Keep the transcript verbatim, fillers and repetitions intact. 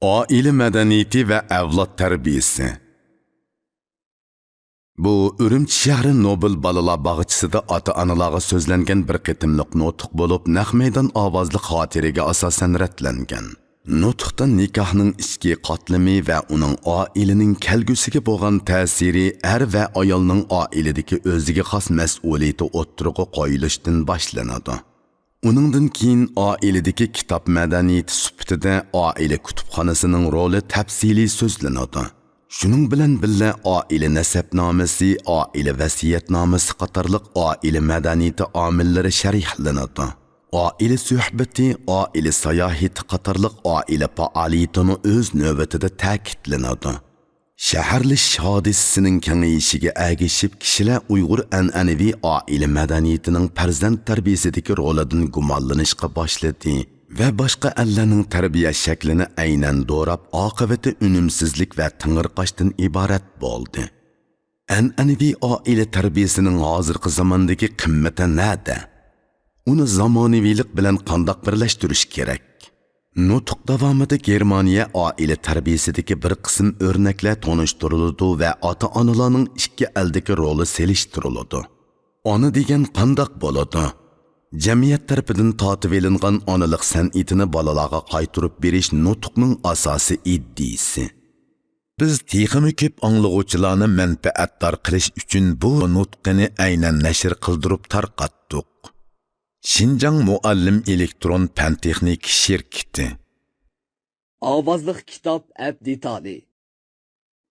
ئائىلە مەدەنىيىتى ۋە ئەۋلاد تەربىيىسى. بۇ ئۈرۈمچى شەھىرى نوبېل بالىلار باغچىسىدا ئاتا-ئانىلارغا سۆزلەنگەن بىر قېتىملىق نۇتۇق بولۇپ، نەق مەيدان ئاۋازلىق خاتىرىگە ئاساسەن رەتلەنگەن. نۇتۇقتا نىكاھنىڭ ئىچكى قاتلىمى ۋە ئۇنىڭ ئائىلىنىڭ كەلگۈسىگە بولغان تەسىرى، ئەر ۋە ئايالنىڭ ئائىلىدىكى ئۆزىگە خاس مەسئۇلىيىتى ئوتتۇرىغا قويۇلۇشتىن باشلىنىدۇ. ئۇنىڭدىن كېيىن ئائىلىدىكى كىتاب مەدەنىيىتى سۈپىتىدە ئائىلە كۇتۇپخانىسىنىڭ رولى تەپسىلىي سۆزلىنىدۇ. شۇنىڭ بىلەن بىللە، ئائىلە نەسەبنامىسى، ئائىلە ۋەسىيەتنامىسى قاتارلىق ئائىلە مەدەنىيىتى ئامىللىرى شەرھلىنىدۇ. ئائىلە سۆھبىتى، ئائىلە ساياھىتى قاتارلىق ئائىلە پائالىيىتىمۇ ئۆز نۆۋىتىدە تەكىتلىنىدۇ. شەھەرلىشىش ھادىسىسىنىڭ كېڭىيىشىگە ئەگىشىپ، كىشىلەر ئۇيغۇر ئەنئەنىۋى ئائىلە مەدەنىيىتىنىڭ پەرزەنت تەربىيىسىدىكى رولىدىن گۇمانلىنىشقا باشلىدى ۋە باشقا ئەللەرنىڭ تەربىيە شەكلىنى ئەينەن دوراپ، ئاقىۋىتى ئۈنۈمسىزلىك ۋە تېڭىرقاشتىن ئىبارەت بولدى. ئەنئەنىۋى ئائىلە تەربىيىسىنىڭ ھازىرقى زاماندىكى قىممىتى نەدە؟ ئۇنى زامانىۋىلىق بىلەن قانداق بىرلەشتۈرۈش كېرەك؟ نۇتۇق داۋامىدا گېرمانىيە ئائىلە تەربىيىسىدىكى بىر قىسىم ئۆرنەكلەر تونۇشتۇرۇلىدۇ ۋە ئاتا-ئانىلارنىڭ ئىككى ئەلدىكى رولى سېلىشتۇرۇلىدۇ. ئانا دېگەن قانداق بولىدۇ؟ جەمئىيەت تەرىپىدىن تارتىۋېلىنغان ئانىلىق سەنئىتىنى بالىلارغا قايتۇرۇپ بېرىش نۇتۇقنىڭ ئاساسىي ئىدىيىسى. بىز تېخىمۇ كۆپ ئاڭلىغۇچىلارنى مەنپەئەتدار قىلىش ئۈچۈن بۇ نۇتقىنى ئەينەن نەشر قىلدۇرۇپ تارقاتتۇق. شىنجاڭ مۇئەللىم ئېلېكترون پەن تېخنىكا شىركىتى. ئاۋازلىق كىتاب ئەپ دېتالى.